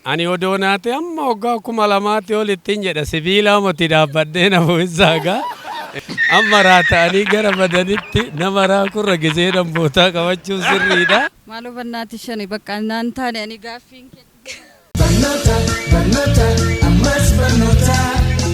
Ani odoo naate amma waggaa 2000tti ol ittiin jedha, sibiila moti dhaabbadhee na bu'isaagaa. Amma raata'anii gara badanitti nama raakurra gizee dambootaa qabachuun sirriidha. Maaloo bannaati shani bakka naan taane ani gaaffiin kennu. Barnoota, barnoota, ammas barnoota,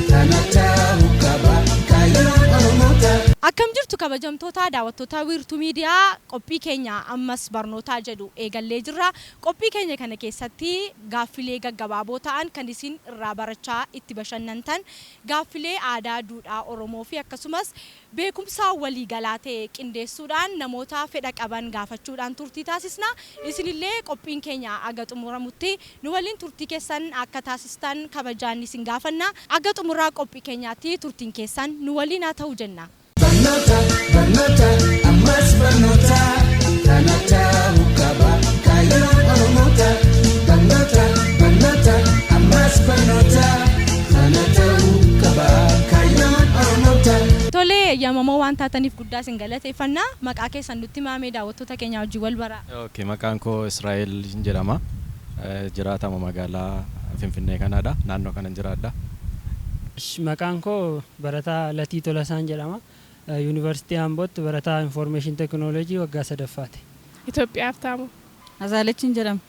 kana ta'uu qaba kaayyoon Oromoota. Akkam jirtu, kabajamtoota daawwattoota Wiirtuu Miidiyaa? Qophii keenya "Ammas Barnootaa" jedhu eegallee jirra. Qophii keenya kana keessatti gaaffilee gaggabaaboo ta'an kan isin irraa barachaa itti bashannantan, gaaffilee aadaa, duudhaa Oromoo fi akkasumas beekumsa waliigalaa ta'e qindeessuudhaan namoota fedha qaban gaafachuudhaan turtii taasisna. Isinillee qophiin keenya aga xumuramutti nu waliin turtii keessan akka taasistan kabajaan isin gaafanna. Aga xumuraa qophii keenyaatti turtiin keessan nu waliin haa ta'u jenna. Barnoota, barnoota, ammas barnoota, kana ta'uu qaba kaayyoon Oromoota. Barnoota, barnoota, ammas barnoota, kana ta'uu qaba kaayyoon Oromoota. Tolee, yaamamoo waan taataniif guddaa isin galateeffanna. Maqaa keessan nutti maamee daawwattoota keenya wajjin wal baraa. Okay, maqaan koo Israa'el jedhama. Jiraatama magaalaa Finfinnee kanaadha. Naannoo kanan jiraadha. Maqaan koo Barataa Latii Tolasaan jedhama. Yuunivarsiitii Ambootti barataa Information Technology waggaa sadaffaati. Itoophiyaaf taamu. Azaalechiin jedhama.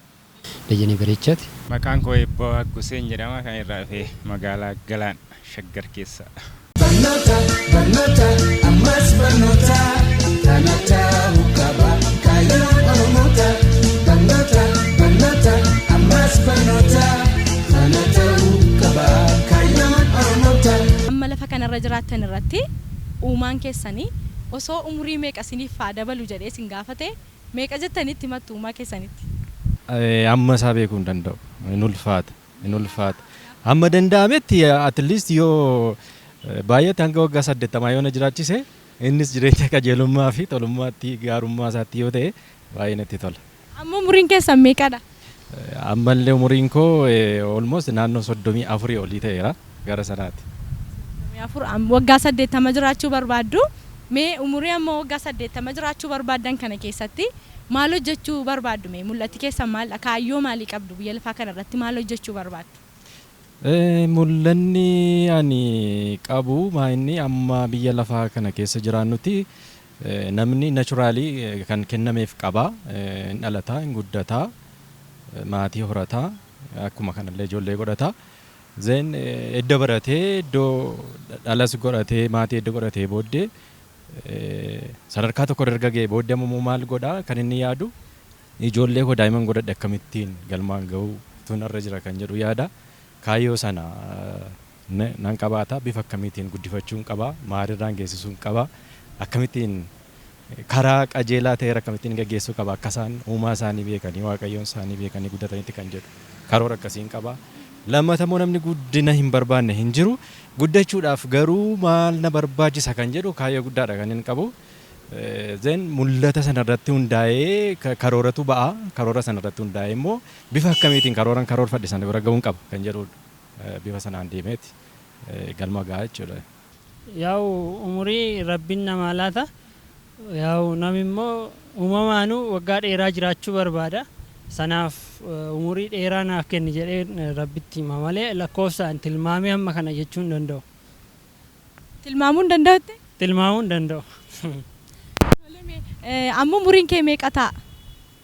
Dajanee Bareechaati. Maqaan koo Eebboo Hagguseen jedhama, kan irraa dhufee magaalaa Galaan Shaggar keessa. Barnoota, barnoota, ammas barnoota, kana ta'uu qaba kaayyoon Oromoota. Barnoota, barnoota, ammas barnoota, kana ta'uu qaba kaayyoon Oromoota. Amma lafa kanarra jiraattan irratti uumaan keessanii osoo umurii meeqa isiniif haa dabalu jedhee isin gaafate, meeqa jettanitti himattu uumaa keessanitti? Amma isaa beekuu hin danda'u. Hin ulfaata. Hin ulfaata. Hamma danda'ametti at least yoo baay'ate hanga waggaa 80 yoo na jiraachise, innis jireenya qajeelummaa fi tolummaatti, gaarummaa isaatti yoo ta'e, baay'ee natti tola. Amma umuriin keessan meeqadha? Ammallee umuriin koo almost naannoo 34 olii ta'eera, gara sanaati. 4 waggaa 80 jiraachuu barbaaddu. Mee umurii amma waggaa 80 jiraachuu barbaaddan kana keessatti maal hojjechuu barbaaddu? Mee mul'atti keessan maal? Kaayyoo maalii qabdu? Biyya lafaa kana irratti maal hojjechuu barbaaddu? Mul'anni ani qabu maa inni amma biyya lafaa kana keessa jiraannuti namni naturally kan kennameef qaba. Hin dhalataa, hin guddataa, maatii horataa, akkuma kanallee ijoollee godhata. Then edda baratee, iddoo dhalas godhatee, maatii edda godhatee booddee, sadarkaa tokko erga ga'e booddee ammoo maal godhaa? Kan inni yaadu ijoollee koo, daa'imman godhadhe akkamittiin galmaan ga'uu tunarra jira kan jedhu yaada. Kaayyoo sana nan qabaata. Bifa akkamiitiin guddifachuun qaba, maalirraan geessisuun qaba, akkamittiin karaa qajeelaa ta'e akkamittiin gaggeessuu qaba, akka isaan uumaa isaanii beekanii, Waaqayyoon isaanii beekanii guddatanitti kan jedhu karoora akkasiin qaba. Lammata immoo namni guddina hin barbaanne hin jiru. Guddachuudhaaf garuu maal na barbaachisa kan jedhu kaayyoo guddaadha kan inni qabu. Then mul'ata sanarratti hundaa'ee karooratu ba'a. Karoora sanarratti hundaa'ee immoo bifa akkamiitiin karooran karoorfadhe sana bira ga'uun qaba kan jedhudha. Bifa sanaan deemeeti galma ga'a jechuudha. Yaa'u umurii Rabbiin namaa laata. Yaa'u namni immoo uumamaanuu waggaa dheeraa jiraachuu barbaada. Sanaaf umurii dheeraa naaf kenni jedhee Rabbitti hima malee lakkoofsaan tilmaamee hamma kana jechuu hin danda'u. Tilmaamuu hin danda'utti? Tilmaamuu hin danda'u. Amma umuriin kee meeqa ta'a?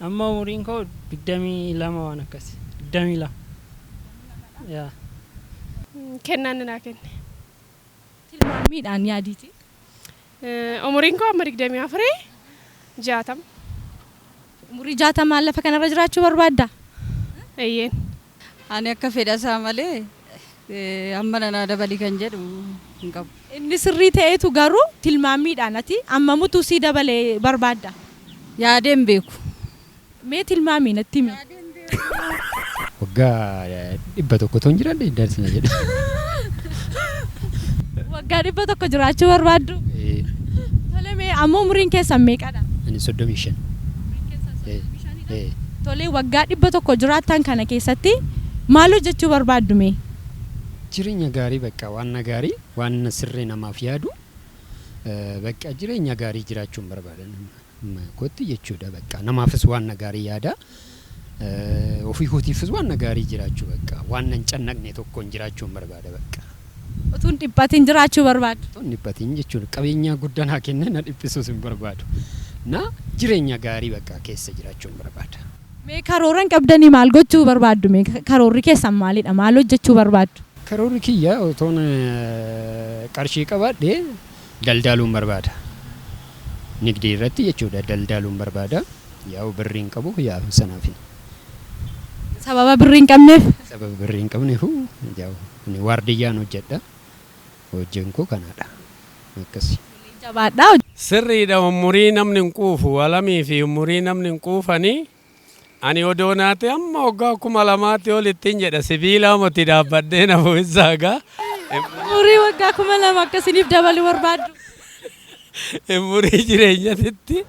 Amma umuriin koo 22 waan akkasi. 22. Yaa. Kennaan naa kenne. Tilmaamiidhaan yaadiiti. Umuriin koo amma 24, 60. Umurii 60n lafa kanarra jiraachuu barbaadda? Eeyyeen. Ani akka fedha isaa malee hamma nanaa dabalii kan jedhu hin qabu. Inni sirrii ta'etu garuu tilmaamiidhaan ati ammamutu sii dabalee barbaadda? Yaadee hin beeku. Mee tilmaamii natti himi. Waggaa 100 toon jiraadhe darsina jedha. Waggaa 100 jiraachuu barbaaddu? Tole, mee amma umuriin keessan meeqadha? Ani 35. Tole, waggaa 100 jiraattan kana keessatti maal hojjechuu barbaaddu mee? Jireenya gaarii, bakka waan gaarii, waan sirrii namaaf yaadu, bakka jireenya gaarii jiraachuun barbaada kootti jechuudha, bakka namaafis waan gaarii yaada. Ofii kootiifis waan gaarii jiraachuu, bakka waan nan cannaqne tokkoon jiraachuun barbaada bakka. Utuu hin dhiphatin jiraachuu barbaaddu. Utuu hin dhiphatin jechuun qabeenya guddaa naa kenne na dhiphisuus hin barbaadu. Na jireenya gaarii bakka keessa jiraachuun barbaada. Mee karoora hin qabdanii, maal gochuu barbaaddu? Mee karoorri keessan maalidha? Maal hojjechuu barbaaddu? Karoorri kiyya otoon qarshii qabaadhe daldaaluun barbaada. Nigdii irratti jechuudha, daldaaluun barbaada. Yaa'u birrii hin qabu, yaa'u sanaaf. Sababa birrii hin qabneef? Sababa birrii hin qabneef, yaa'u ani waardiyyaan hojjedha. Hojiin koo kanaadha. Akkasi. Jabaadhaa. Sirriidha, umurii namni hin quufu, alamii fi umurii namni hin quufanii. Ani odoo naate amma waggaa 2000tti ol ittiin jedha, sibiila moti dhaabbadhee na fuunsaagaa. Umurii waggaa 2000 akkasiniif dabaluu barbaaddu. Umurii jireenyatitti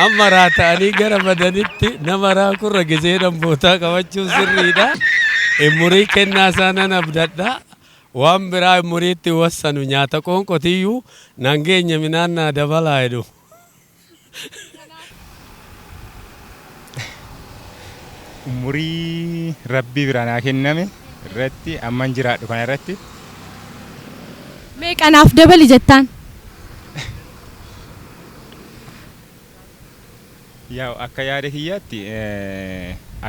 amma raata'anii gara badanitti nama raakurra gisee dambootaa qabachuun sirriidha. Umurii kennaa isaa nan abdadha. Waan biraa umuriitti wassanu nyaata qoonqotiyyuu nan geenye, minaan naa dabalaa jedhu. Umurii rabbii biraa naa kenname irratti, amman jiraadhu kana irratti. Meeqanaaf dabali jettaan? Yaa'u akka yaada kiyyaatti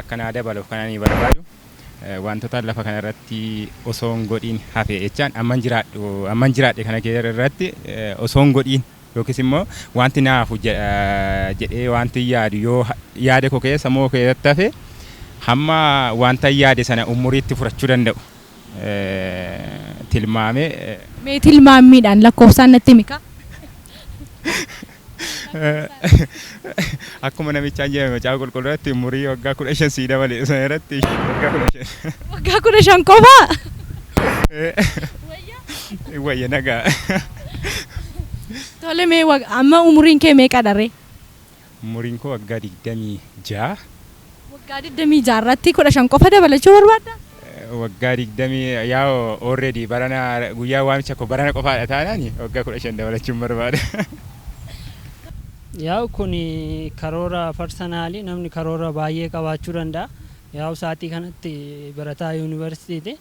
akka naa dabaluuf kan ani barbaadu wantoota lafa kana irratti osoo hin godhiin hafe jechaan, amman jiraadhe kana irratti osoo hin godhiin yookiis immoo wanti naafu jedhee wanti yaadu yoo yaada koo keessa sammuu keessatti hafe, hamma wanta yaade sana umuriitti furachuu danda'u tilmaamee. Mee tilmaammiidhaan lakkoofsaan natti himi kaa. Akkuma namichaan jedhame Macaafa Qulqulluu irratti, umurii waggaa 15 sii dabale sana irratti, waggaa 15. Waggaa 15 qofaa? Wayya nagaa. Tole, mee amma umuriin kee meeqadha ree? Umuriin koo waggaa 26. Waggaa 26 irratti 15 qofa dabalachuu barbaaddaa? Waggaa 20, yaa'u already barana guyyaa waamicha koo barana qofaadha taanaan, waggaa 15 dabalachuun barbaada. Yaa'u kun karoora personal, namni karoora baay'ee qabaachuu danda'a. Yaa'u sa'aatii kanatti barataa yuunivarsiitiiti.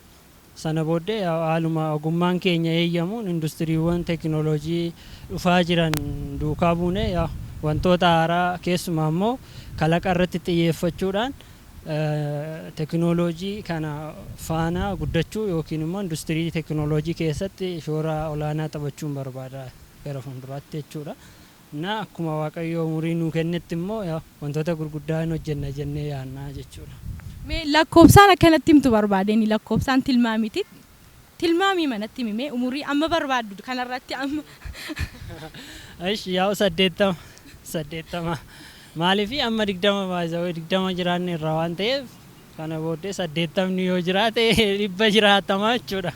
Sana booddee haaluma ogummaan keenya eeyyamuun industiriiwwan teekinooloojii dhufaa jiran duukaa buunee, wantoota haaraa, keessumaa immoo kalaqa irratti xiyyeeffachuudhaan teekinooloojii kana faana guddachuu yookiin immoo industirii teekinooloojii keessatti shoora olaanaa taphachuun barbaada gara fuulduraatti jechuudha. Na akkuma Waaqayyo umurii nuu kennetti immoo wantoota gurguddaa hin hojjenna jennee yaadna jechuudha. Mee lakkoofsaan akkanatti himtu barbaadeen, lakkoofsaan tilmaamiti. Tilmaamii manatti himi, mee umurii amma barbaaddu kanarratti amma. Ishi, yaa'u 80, 80. Maaliif amma 20 baay'ee 20 jiraanne irraa waan ta'eef, kana booddee 80ni yoo jiraate 100 jiraatama jechuudha.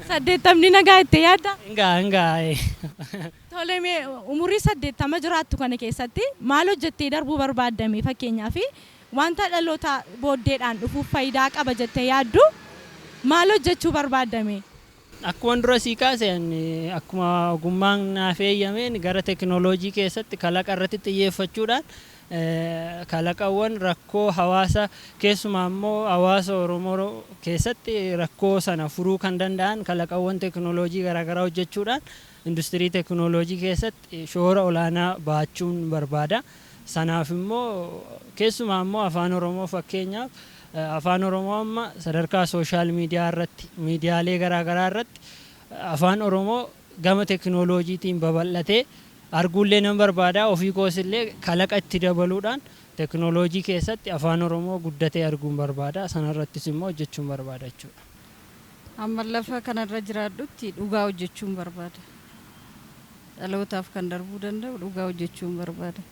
80ni nagaa itti yaadda? Hingaa hingaa. Tole, mee umurii 80 jiraattu kana keessatti maal hojjettee darbuu barbaaddame? Fakkeenyaaf, wanta dhaloota booddeedhaan dhufuuf faayidaa qaba jettee yaaddu maal hojjechuu barbaaddame? Akkuma dura sii kaase, akkuma ogummaan naaf eeyyameen gara teekinooloojii keessatti kalaqa irratti xiyyeeffachuudhaan, kalaqawwan rakkoo hawaasa, keessumaa immoo hawaasa Oromoo keessatti rakkoo sana furuu kan danda'an kalaqawwan teekinooloojii garaagaraa hojjechuudhaan industirii teekinooloojii keessatti shoora olaanaa baachuun barbaada. Sanaaf immoo keessumaa immoo Afaan Oromoo, fakkeenyaaf Afaan Oromoo amma sadarkaa social media irratti, miidiyaalee garaagaraa irratti Afaan Oromoo gama teekinooloojiitiin babal'atee arguullee nan barbaada. Ofii koos illee kalaqa itti dabaluudhaan teekinooloojii keessatti Afaan Oromoo guddatee arguun barbaada. Sanarrattis immoo hojjechuun barbaada jechuudha. Amma lafa kanarra jiraadhutti dhugaa hojjechuun barbaada. Dhalootaaf kan darbuu danda'u dhugaa hojjechuun barbaada.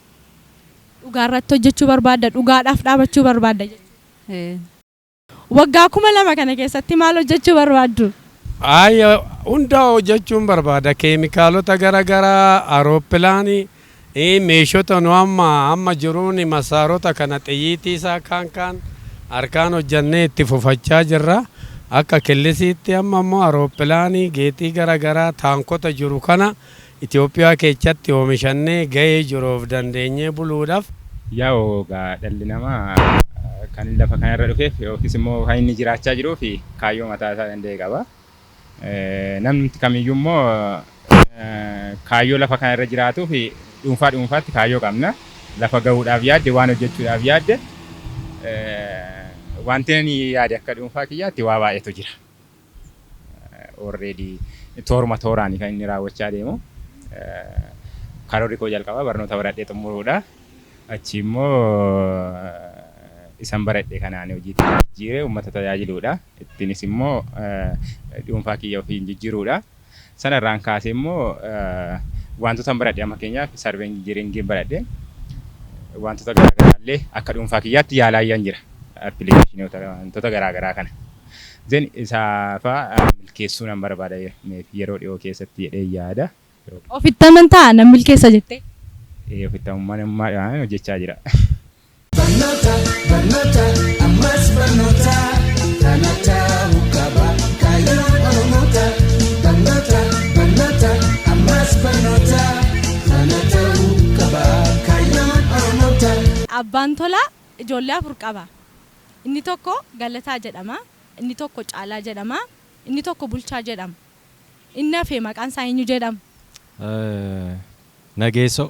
Dhugaa irratti hojjechuu barbaadda, dhugaadhaaf dhaabachuu barbaadda jechuudha. Ee. Waggaa 2000 kana keessatti maal hojjechuu barbaaddu? Ayya, hunda hojjechuun barbaada. Keemikaalota garaagaraa, aeropilaanii, meeshota nu amma jiruun masaarota kana, xiyyiitii isaa kaan kaan harkaan hojjannee itti fufachaa jirra. Akka killisiitti amma immoo aeropilaanii, geetii garaagaraa, taankota jiru kana Itoophiyaa keessatti oomishannee gahee jiruuf dandeenyee buluudhaaf. Yaa'u egaa dhalli namaa Kan lafa kanarra dhufeef yookiis immoo kan inni jiraachaa jiruu fi kaayyoo mataa isaa danda'e qaba. Namni kamiyyuu immoo kaayyoo lafa kanarra jiraatuu fi dhuunfaa dhuunfaatti kaayyoo qabna. Lafa gahuudhaaf yaadde, waan hojjechuudhaaf yaadde, wanti ani yaade akka dhuunfaa kiyyaatti waa baay'eetu jira. Already tooruma tooraan kan inni raawwachaa deemu. Karoorri koo jalqabaa barnoota baradhee xumuruudha. Achi immoo isan baradhe kanaan hojiitti jijjiiree uummata tajaajiluudha. Ittiinis immoo dhuunfaa kiyya ofiin jijjiiruudha. Sanarraan kaasee immoo wantoota baradhe, amma fakkeenyaaf survey engineering baradhe, wantoota garaagaraa illee akka dhuunfaa kiyyaatti yaalaa jira. Appilikeeshinoota wantoota garaagaraa kana. Then isaa fa'aa milkeessuu nan barbaada yeroo dhiyoo keessatti jedhee yaada. Ofitti amantaa nan milkeessa jettee? Ofitti amanamummaadhaan hojjechaa jira. Barnoota, barnoota, ammas barnoota, kana ta'uu qaba kaayyoon Oromoota. Barnoota, barnoota, ammas barnoota, kana ta'uu qaba kaayyoon Oromoota. Abbaan Tolaa ijoollee afur qaba. Inni tokko Galataa jedhama. Inni tokko Caalaa jedhama. Inni tokko Bulchaa jedhama. Inni hafe maqaan isaa eenyu jedhama? Nageessoo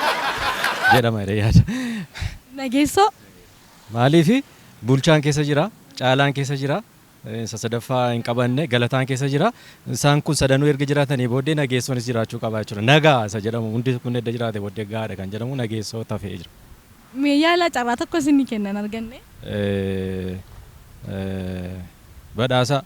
jedhama jedhee yaada. Nageessoo. Maaliifi bulchaan keessa jira, caalaan keessa jira, isa sadaffaa hin qabanne galataan keessa jira. Isaan kun sadanuu erga jiraatanii booddee nageessoonis jiraachuu qaba jechuudha. Nagaa isa jedhamu hundi kun edda jiraate booddee gahaadha kan jedhamu nageessoo tafee jira. Mee yaala, carraa tokko isinii kennan, arganne. Badhaasaa.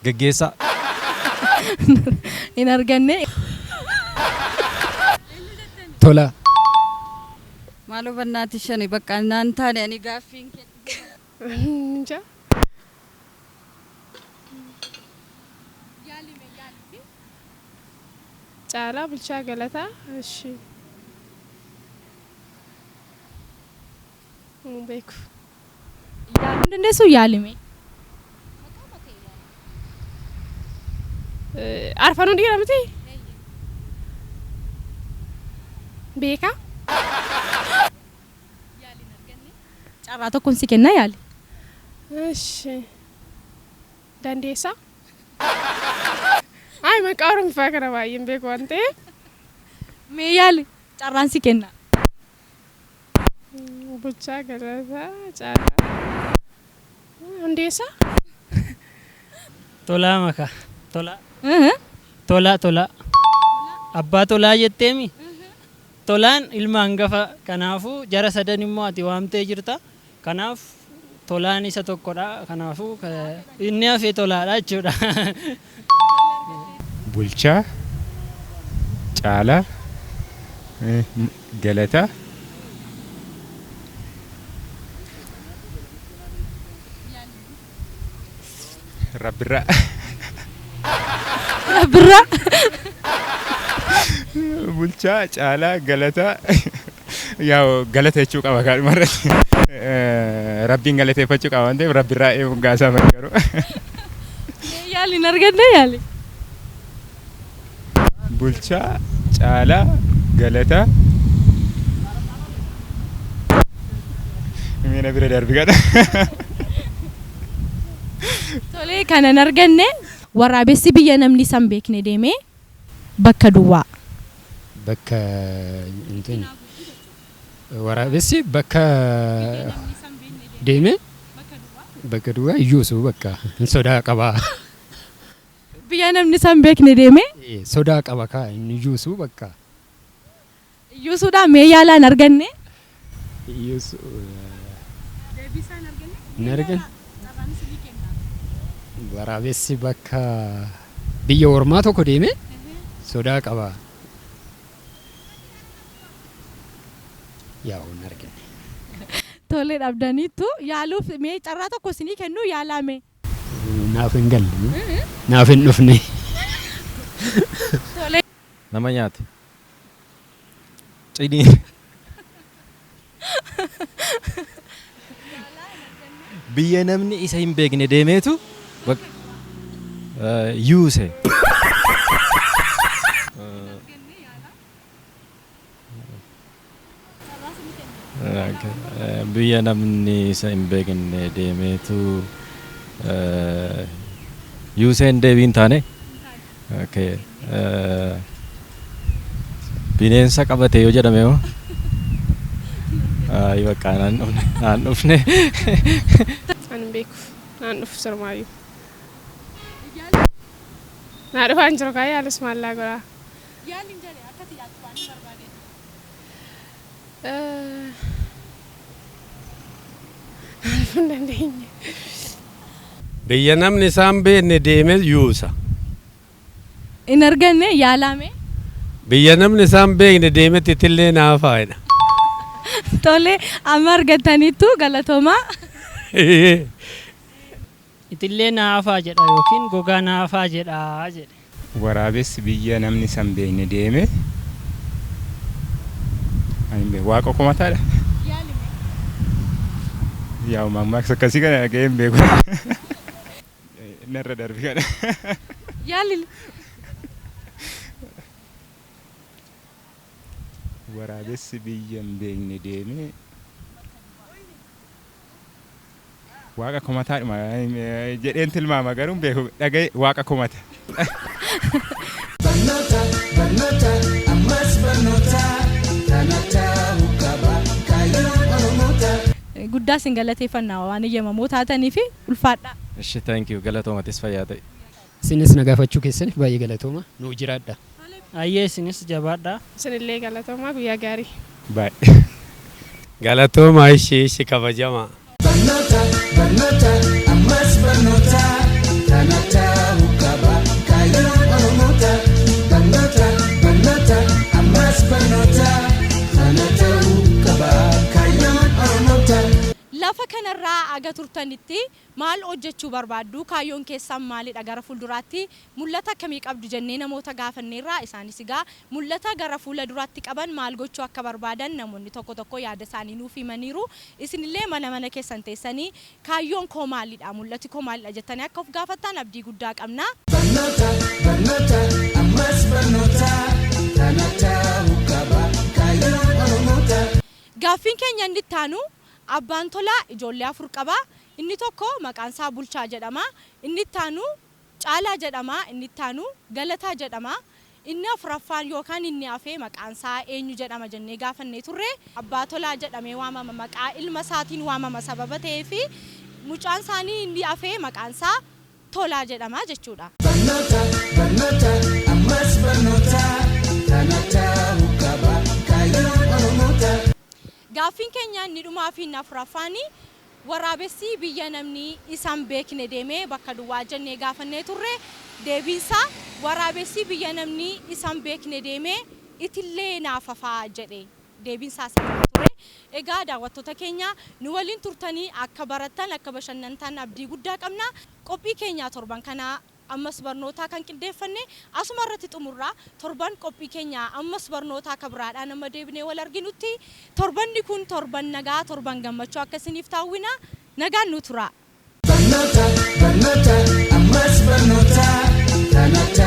Geggeessaa. Hin arganne. Tola. Maaloo bannaati shani bakka naan taane ani gaaffiin kennu. Inja. Caalaa, Bulchaa, Galataa. Ishi. Hin beeku. Yaaluu dandeessu, yaalime. Arfanuu dhiira miti? Beekaa? Carraa tokkoon si kenna, yaali. Ishi. Dandeessaa? Ay, maqaa Oromiffaa kana baay'ee hin beeku waan ta'eef. Mee yaali, carraan si kenna. Bulchaa, Galataa, Caalaa. Hundeessaa? Tolaa makaa. Tolaa. Tolaa, tolaa. Abbaa Tolaa jetteemi? Tolaan ilma hangafa, kanaafuu jara sadan immoo ati waamtee jirta. Kanaaf Tolaan isa tokkodha. Kanaafuu inni hafe Tolaadha jechuudha. Bulchaa, Caalaa, Galataa. Rabbirraa. Birraa. Bulchaa, Caalaa, Galataa. Yaa, galata jechuu qaba kaadhuma irratti. Rabbiin galateeffachuu qaba waan ta'eef Rabbirraa eeguun gaasaa malee garuu. Mee yaali, hin arganne, yaali. Bulchaa, Caalaa, Galataa. Miina bira darbi gadha. Tolee, kanan arganne. Waraabessi biyya namni isa hin beekne deemee bakka duwwaa. Bakka intin waraabessi bakka deeme bakka duwwaa iyyuusu bakka hin sodaa qabaa. Biyya namni isa hin beekne deemee. Sodaa qaba kaa inni iyyuusu bakka. Iyyuusuudhaan, mee yaalaa, hin arganne. Iyyuusu hin argan. Waraabessi bakka biyya ormaa tokko deeme sodaa qaba. Yaa, hin arganne. Tolee, dhabdaniittu. Yaaluuf mee carraa tokko isinii kennu, yaalaa mee. Naaf hin galle. Naaf hin dhufne. Tolee. Nama nyaate. Cidii. Biyya namni isa hin beekne deemeetu yuuse. Biyya namni isa hin beekne deemeetu yuuseen deebii hin taane. Okay. Bineensa qabate yoo jedhame hoo? Ayi bakka naan dhufne naan dhufne. Ani hin beeku. Naan dhufu sirmaayyuu. Naa dhufaa hin jiru kaa yaalus maallaa godhaa. Yaaliin jedhe akka ati yaaddu waan hin barbaade. Naa dhufuu hin dandeenye. Biyya namni isaan beekne deemee yuusa. Hin arganne yaalame. Biyya namni isaan beekne deemetti itillee naafaa jedha. Tole, amma argataniittu, galatoomaa. Itillee naafaa jedha yookiin gogaa naafaa jedha jedhe. Waraabessi biyya namni isa hin beekne deeme. Ani hin beeku. Waaqa komataadha. Yaa mammaaksa akkasii kana dhaga'ee hin beeku. Narra darbi kana. Yaali. Waraabessi biyya hin beekne deeme. Waaqa komataadhuma jedheen tilmaama garuu hin beeku dhaga'e waaqa komata. Barnoota, barnoota, ammas barnoota, kana ta'uu qaba kaayyoon Oromoota. Guddaa isin galateeffannaa waan eeyyamamoo taatanii fi ulfaadha. Ishi, thank you, galatoomatis, fayyaa ta'e. Isinis na gaafachuu keessaniif baay'ee galatooma. Nuu jiraadha. Ayyee, isinis jabaadha. Isinillee galatoomaa, guyyaa gaarii. Baay'ee. Galatoomaa, ishii ishi kabajamaa. Barnoota, barnoota, ammas barnoota, kana ta'uu qaba kaayyoon Oromoota. Barnoota, barnoota, ammas barnoota, kana ta'uu qaba kaayyoon Oromoota. Lafa kanarraa aga turtanitti maal hojjechuu barbaaddu? Kaayyoon keessan maalidha? Gara fuulduraatti mul'ata akkamii qabdu jennee namoota gaafanneerraa isaanis egaa mul'ata gara fuula duraatti qaban, maal gochuu akka barbaadan namoonni tokko tokko yaada isaanii nuuf himaniiru. Isinillee mana mana keessan teessanii kaayyoon koo maalidha? Mul'ati koo maalidha jettanii akka of gaafattan abdii guddaa qabna. Barnoota, barnoota, ammas barnoota, kana ta'uu qaba kaayyoon Oromoota. Gaaffiin keenya inni itti aanu, abbaan Tolaa ijoollee afur qaba. Inni tokko maqaan isaa Bulchaa jedhama. Inni itti aanu Caalaa jedhama. Inni itti aanu Galataa jedhama. Inni afuraffaan yookaan inni hafee maqaan isaa eenyu jedhama jennee gaafannee turre. Abbaa Tolaa jedhamee waamama. Maqaa ilma isaatiin waamama sababa ta'eefi mucaan isaanii inni hafee maqaan isaa Tolaa jedhama jechuudha. Barnoota, barnoota, ammas barnoota, kana ta'uu qaba kaayyoon Oromoota. Gaaffiin keenya inni dhumaa fi inni afuraffaani, waraabessi biyya namni isaan beekne deemee bakka duwwaa jennee gaafannee turre. Deebiinsaa waraabessi biyya namni isaan beekne deemee itillee naaf hafaa jedhe. Deebiinsaa isa kana ture. Egaa daawwattoota keenya, nu waliin turtanii akka barattan, akka bashannantan abdii guddaa qabna. Qophii keenya torban kanaa ammas barnootaa kan qindeeffanne asuma irratti xumurra. Torban qophii keenya ammas barnootaa akka biraadhaan amma deebinee wal arginutti torbanni kun torban nagaa, torban gammachuu akka isiniif taawwina. Nagaan nu tura. Barnoota, barnoota, ammas barnoota, kana ta'uu